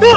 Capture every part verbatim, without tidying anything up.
Di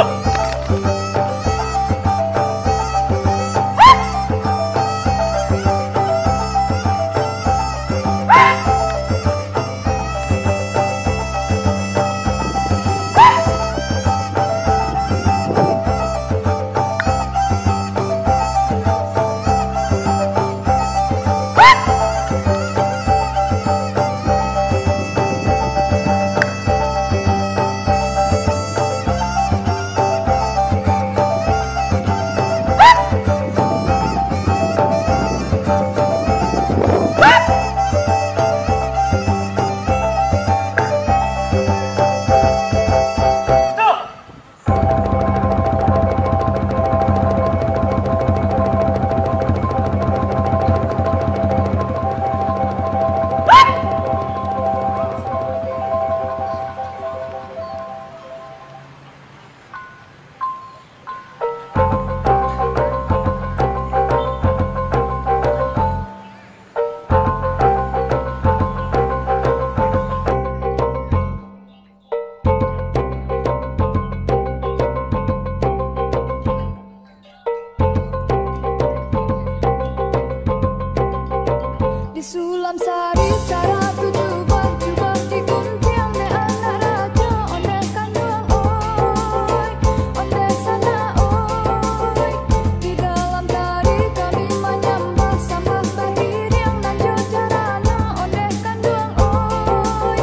Sulam Sari, saratu jubah, jubah diguntiang dek anak rajo, ondeh kanduang oi, ondeh sanak oi. Di dalam tari kami manyambah, sambah bairiang nan jo carano, ondeh kanduang oi,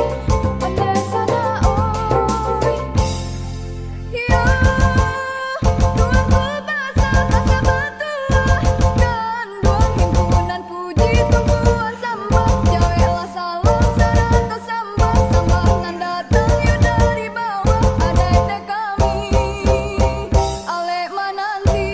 ondeh sanak oi. Yo, tuanku basah, basah batuah, kanduang himpunan puji tumpuan sambah. Jaweklah salam sarato sambah, sambah nan datang yo dari bawah, adaik dek kami, alek mananti.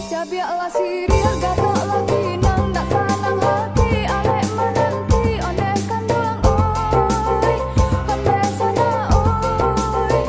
Cabiaklah siriah, gatoklah pinang, ndak sanang hati, alek mananti, ondeh kanduang oi, ondeh sanak oi.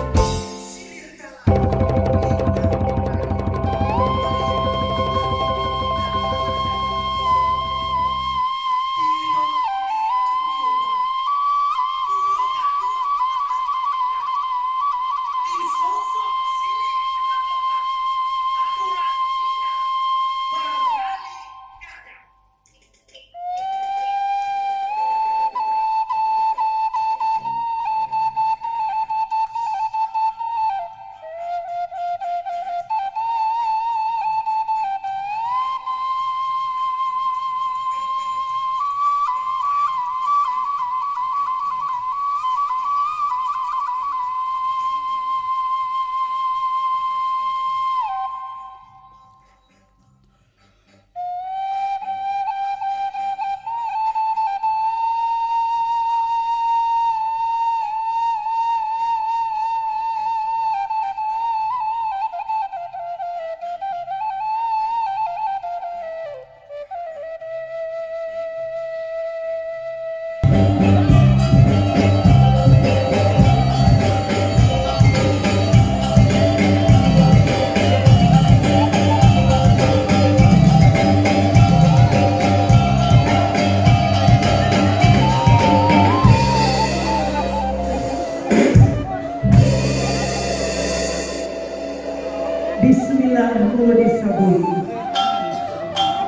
Bismillah, mulo disabuik.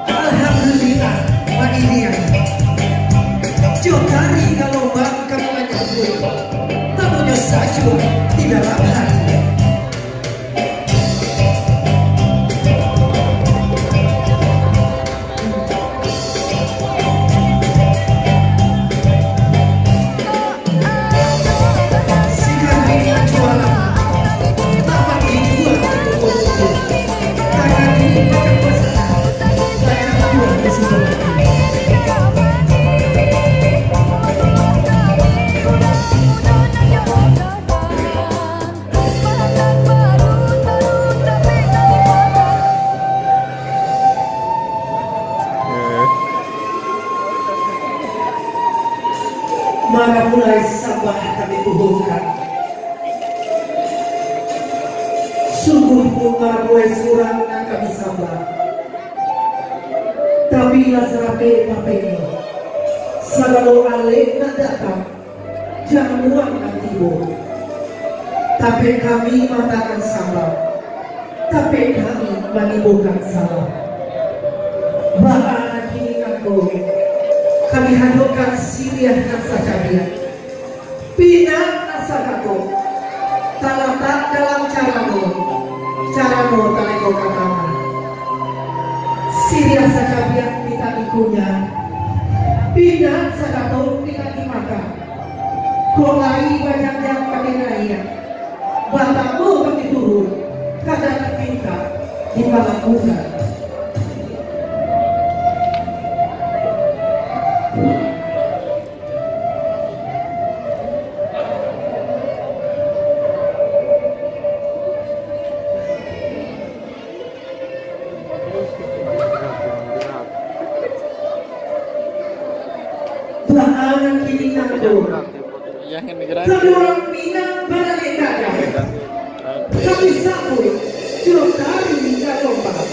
Alhamdulillah, bairiang. Jo tari galombang kami manyambut. Tamunyo sajo di dalam hati. Maramulai sambah kami kuhunkan. Sungguahpun maramulai surang nan kami sambah. Tapi lah sarapek tapenyo, sagalo alek nan datang, jamuan nan tibo. Tapi kami mangatakan sambah, tapi kami manimbulkan salah. Baa nan kini nangko, kami hadokkan siriah nan sacabiak. Pinang nan sakato talatak dalam carano, carano taleko ka tangah. Siriah sacabiak mintak dikunyah, pinang sakato mintak dimakan. Kok lai bajanjang pakai naiak, batambah pakai turun, kada dipintak dipalakukan. Baa nan kini nangko, kami urang Minang baralek dada, kami sambuik jo tari nan gombang.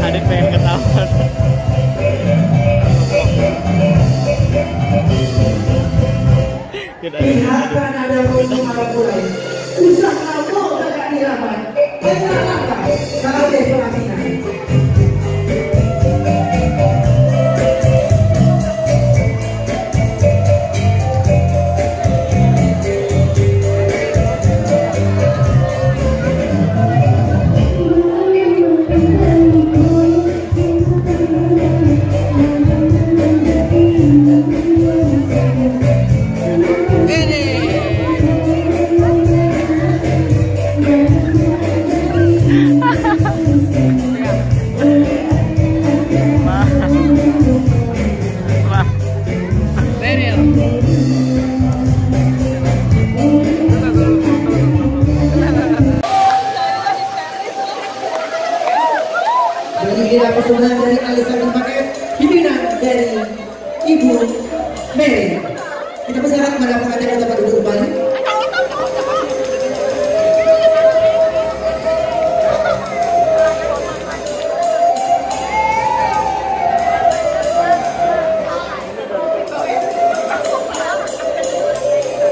Adit pengen ketawa. Pihak nan ado rumah mulai, usah lamo tagak di laman, banyak langkah, kabeh pangamingan. Bagi dia persembahan dari Alexander Paket, pimpinan dari Ibu Mary. Kita berharap kepada pengantin untuk dapat duduk kembali.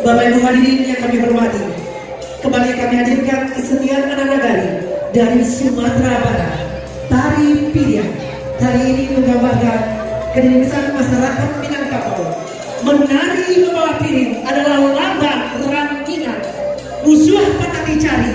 Bapak Ibu hadirin yang kami hormati, kembali kami hadirkan kesenian anak nagari dari Sumatera Barat, tari piriang. Tari ini menggambarkan kedekesan masyarakat Minangkabau. Menari membawa piring adalah lambang rangkingan. Musuah patang dicari,